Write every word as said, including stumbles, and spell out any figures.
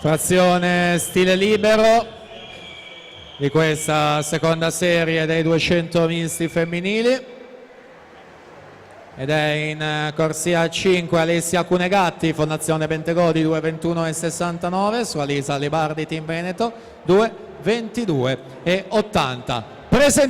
Frazione stile libero di questa seconda serie dei duecento misti femminili. Ed è in, eh, corsia cinque Alessia Cunegatti, Fondazione Bentegodi, due ventuno e sessantanove, su Alisa Lebardi, Team Veneto, due ventidue e ottanta. Presente